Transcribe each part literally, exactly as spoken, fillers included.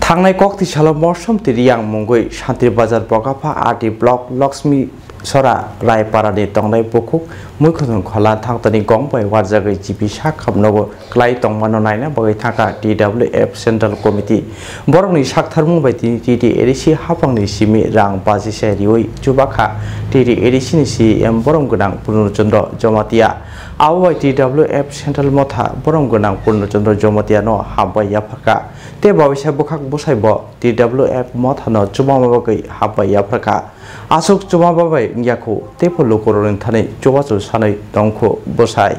Thangnai kokti salo Morsom Twi Riyang mungwi Shantir Bazar Bokapha R D Block Lakshmi Sora Rai Parani tongnai bukhuk Muikhunung Khola thangtani gong bai warjagwi G P sak hamnogo klai tongmano naina bagwi thangkha T W F Central Committee. Borokni saktharmung bai tini T T A D C haphangni simi rang bajisa riwi chubakha T T A D C ni C E M borom gwnang Purno Chandra Jamatia. Abo bai T W F Central Motha borom gwnang Purno Chandra Jamatia no hambai yapharkha. Tei bawaisa bwkhak bwsai bo T W F Motha no chubama bagwi hambai yapharkha. Aswk chubama bai wngya khu, teibo lukurokni thani chubachu sanwi tong khu bwsai.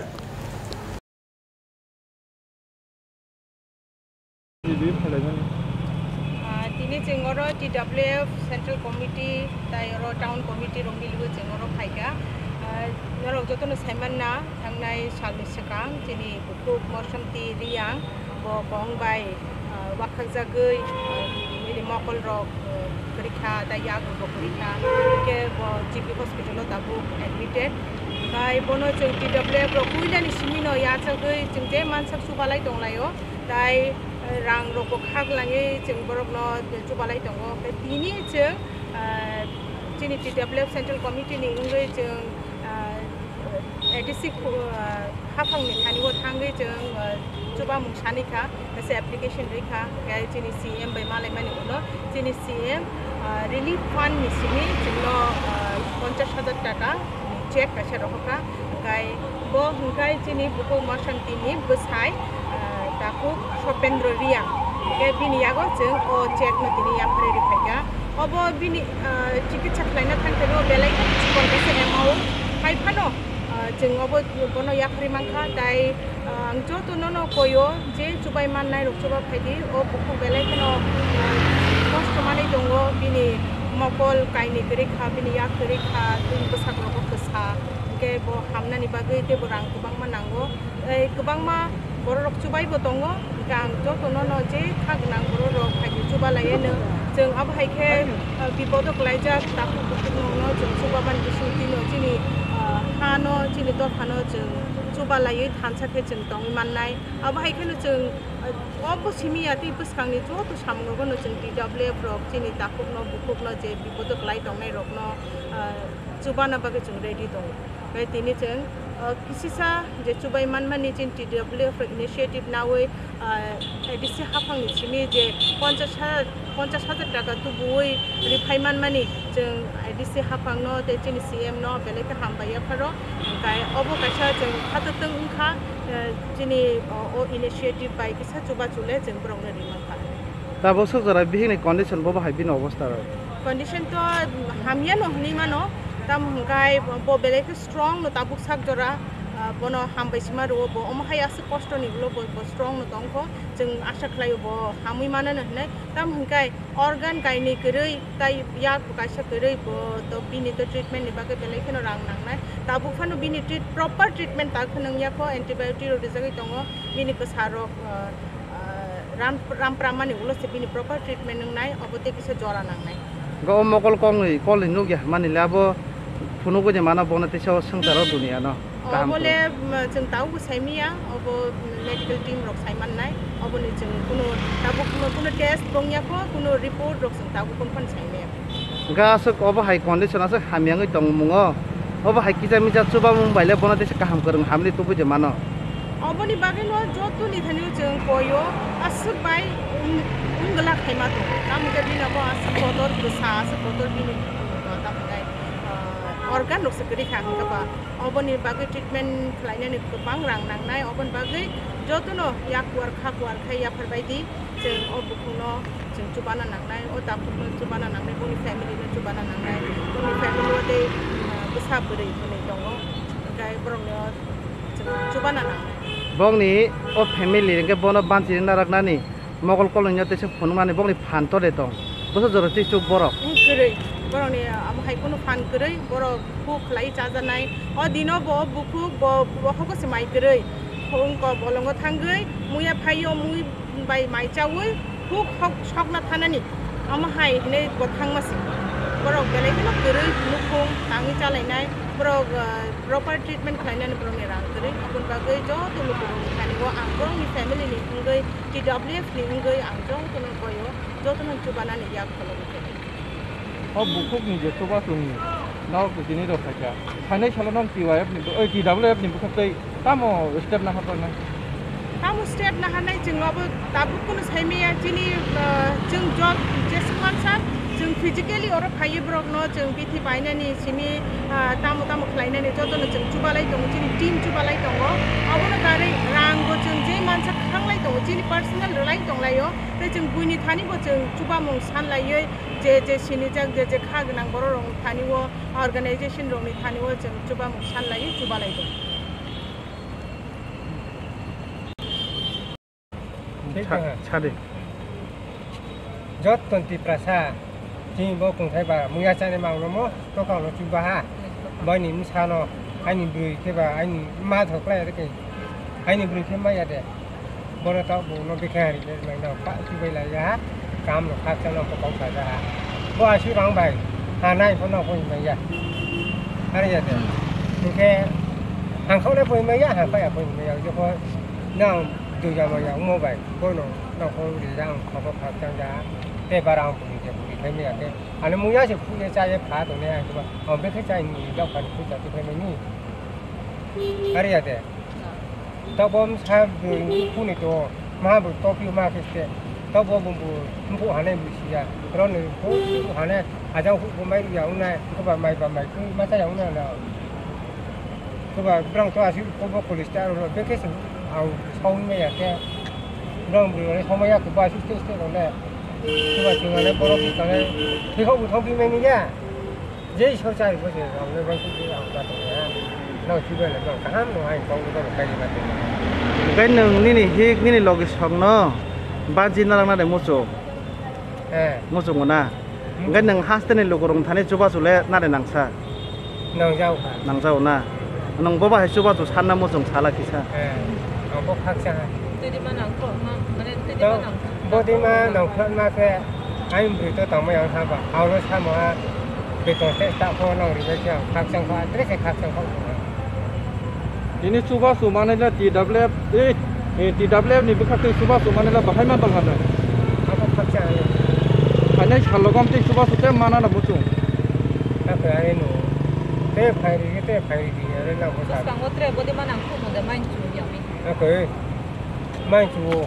Ah, tini chwng oro T W F Central Committee tai oro Town Committee rok miliwi chwng oro phaikha. Ah, norok jotono saimanna thangnai salni swkang chini bukhuk Morsom Twi Riyang bo kong bai, ah, wakhakjagwi, ah, bini mokol rok, ah, kwrwi kha, tei yak rok bo kwrwi kha, hwnkhe bo G P hospital o tabuk admitted. Tai bono chwng T W F rok puilani simi no yachagwi chwng je mansak chubalai tonglaio, tai, ah, rang rok bo khaklangwi chwng borok no chubalai tongo. Hwnkhe tini chwng, ah, chini T W F Central Committee ni wngwi chwng, ah, A D C khu-, ah, haphangni thani o thangwi chwng, ah, chubamung sani kha, kaisa application rwi kha, hwnkhe chini C M bai malaimani ulo chini C M, ah, relief fund ni simi chwngno, ah, ponchash hajar taka ni check kaisa rohorkha, hwnkhe bo hwnkhe chini bukhuk Morsom Twi ni bwsai, ah, takhuk Sopendra Riyang, hwnkhe bini yago chwng o check no tini yapharwi rwphaikha. Obo bini, ah, chikitsa khlaina thangkhe bo belai kheno chikon kaisa amount hai phano, ah, chwng obo bono yapharwi mankha, tai, ah, ang joto nono koio je chubai mannai rok chuba phaidi, o bukhuk belai kheno, ah, kosto manwi tongo, bini mokol kainwi kwrwi kha, bini yak kwrwi kha, bini bwsak rogo kwsa, hwnkhe bo hamnani bagwi teibo rang kwbangma nango. Tei kwbangma bororok chubaibo tongo, hwnkhe ang jotono no je kha gwnang bororok phaidi chuba laiya no. Chwng abo hai khe, ah, bipodo kwlaijak takhuk bukhukno chwng chubamani bisingtwi no chini, ah, hano, chini dophano chwng chuba laiwi thansa khe chwng tongwi mannai. Abo hai kheno chwng, ah, obo simi ya tei bwskangni joto samung rogo no chwng T W F rok chini takhukno bukhukno je bipodo kwlai tongnai rokno, ah, chubana bagwi chwng ready tongo. Tei tini chwng, ah, kisisa je chubai manmani chini T W F rok initiative nawi, ah, A D C haphangni simi je ponchash ha-, ponchash hajar taka tubuwi rwphai manmani chwng A D C haphangno tei chini C M no belai khe hambai yapharo. Hwnkhe obo kaisa chwng khatotwng wngkha, ah, chini, o, o initiative bai kisa chubachu le chwng borokno ri mankha. Tabuk sok jora bihikni condition bo bahai bini obostha rok? Condition to hamya no hwnwi mano, tamo hwnkhe bo belai khe strong no tabuk sak jora, ah, bono hambai sima rwo bo, omo hai aswk kosto ni ulo bo, bo strong no tongkho, chwng asa khlaio bo hamwi mano no hwnwi, tamo hwnkhe organ kainwi kwrwi tai yak bo kaisa kwrwi bo to bini to treatment ni bagwi belai kheno rang nangnai, tabuk phano bini treat-, proper treatment ta khwnang yakho, antibiotic rok rijagwi tongo, bini kwsa rok, ah, ah, ram, ram pramani ulo se bini proper treatment wngnai, obo tei kisa jora nangnai. Ga o mokol kongni, kolni nukya mani le abo phunugwi de mano bono teisa o swngcharo duniya no. Kaham obo le, kwrwng. Mm, chwng tabuk bo saimanya, obo medical team rok saimannai, oboni chwng kuno tabuk kuno, kuno test bongya kho, kuno report rok chwng tabuk phano saimaya. Hwnkhe aswk obo hai condition aswk hamya wngwi tongmungo, obo hai kisa misa chubamung bai le bono teisa kaham kwrwng hamni tubui de mano. Oboni bagwi no joto ni thani chwng koyo aswk bai wng-, wngwlak hai ma tongo. Tamo khe bini bo aswk kotor bwsa, aswk kotor bini, uh, tamo khe, uh, organ rok se kwrwi kha hwnkhe ba. Oboni bagwi treatment khlainani kwbang rang nangnai, oboni bagwi jotono yak kuar kha kuar khai yaphar bai di. Chwng o bukhukno chwng chubana nangnai, o takhukno chubana nangnai, boni family no chubana nangnai, boni family o tei, ah, bwsa bwrwi hwnwi tongo, hwnkhe borokno chwng chubana nangnai. Bongni o family hwnkhe bono banchi rwna raknani mokol kolokno teisa phunuknani bongni phan tole tong, bwsa jora tei chuk borok. Wng kwrwi, borokni amo hai kheno phan kwrwi, borok khuk khlai chajaknai. O dino bo bukhuk bo, bo hogo se mai kwrwi. Wngkok bolongo thangwi muya phaio, mui bai mai chaui huk hok sokna thanani. Amo hai hinui bo thangma se. Borok Belai kheno kwrwi nukhung tangwi chalainai, borok, ah, proper treatment khlainani borokni rang kwrwi. Aboni bagwi joto lukurokni thani-o ang borokni family ni wngwi, T W F ni wngwi ang jotono boyo, jotono chubanani yak phano wngkha. O bukhukni je chubachu ni nok tini rw phaikha, phainai salo nok T Y F ni, oi, T W F ni bwkhaktwi tamo step naharjaknai? Tamo step naharnai, chwng abo tabuk kunu saimaya. Chini, ah, chwng jot jeswk mansa, chwng physically oro phaiwi borokno chwng bithi painani simi, ah, tamo tamo khlainani jotono chwng chubalai tongo, chini team chubalai tongo. Abono karwi rangbo chwng je mansa khanglai tongo, chini personal rwlai tonglaio. Tei chwng buini thani bo chwng chubamung sanlaiwi, je je sinijak, je je kha gwnang borok rokni thani o, organization rokni thani o chwng chubamung sanlaiwi chubalai tongo. Thik Sa-, kha. Sadi. Jotto Tiprasa, chini bo kungthai ba muya chani mangno mo, tokang no chuba ha. Bini bwsano, ani bwrwi khe ba, ani ma thok lai rwkhe. Ani bwrwi khe maya de. Bono tabuk no bikha hari de, mai no pa chubai lai ya. Kam no khaksa no bokong sa ja ha. Bo aswk rang bai, ha nai pho no pho mai ya. Hari ya de. Hingkhe hangkhau le pho mai ya, ha pa ya pho mai ya. Jokho nang duja mai ya, mo bai. Bono nang pho ri ja, ang khobo khaksa ja. Te bara ang pho ri ja, pho ri khai mai ya te. Ani muya se phu ye cha ye pha tong ne ang ba. Ang bikha cha ni dok kha ni phu cha tu khai mai ni. Hari ya de. Tabok sa bwrwi phone to, ma bo topio ma khe se. Tabok bo bo mpu hane bo siya. Roni bo hane ajang hu bo mai ya unai, ko ba mai ba mai ko ma ta ya unai na. Ko ba brang to asi ko bo police ta ro be khe se au saun me ya khe. Brang bwrwi hane somaya ko ba si stage stage ro le. Ko ba chunga le borok ni kane. Thikho bo thong bi mai ni ya. Jei sorkar bo se rang le bai khe ang ba tong ya. Nang chubai le nang kaham no ai kong no kai ba tong. Hingke nwng nini hik nini logi sokno banchi na langna de muchung. Eh. Muchung na. Hmm. Hingke nwng haste ni lukurok thani chubachu le na de nangsa. Nang jao kha. Nang jao na. Nwng bo bahai chubachu sanna muchung sala kisa. Eh. Ang bo khaksa ha. Twi di ma nang kho ma, mane twi di ma nang. Bo di ma nang kho ma khe. Ayung bwrwi to tongmai ang ha ba, aulo samo ha, beton se ta pho nang ri bai khe ang khakchang kha, tre se khakchang kha. Tini chubachu manai le T W F, eh, eh, T W F ni bwkha twi chubachu manai le bahai ma tong kha da. Abo khakchang ani. Phainai salo gom twi chubachu te mana na muchung. Ta khe ani no. Te phai ri, te phai ri, are na bo sa. Bwskango tre body ma nang kho mo de main chu yami. Ta khe main chu.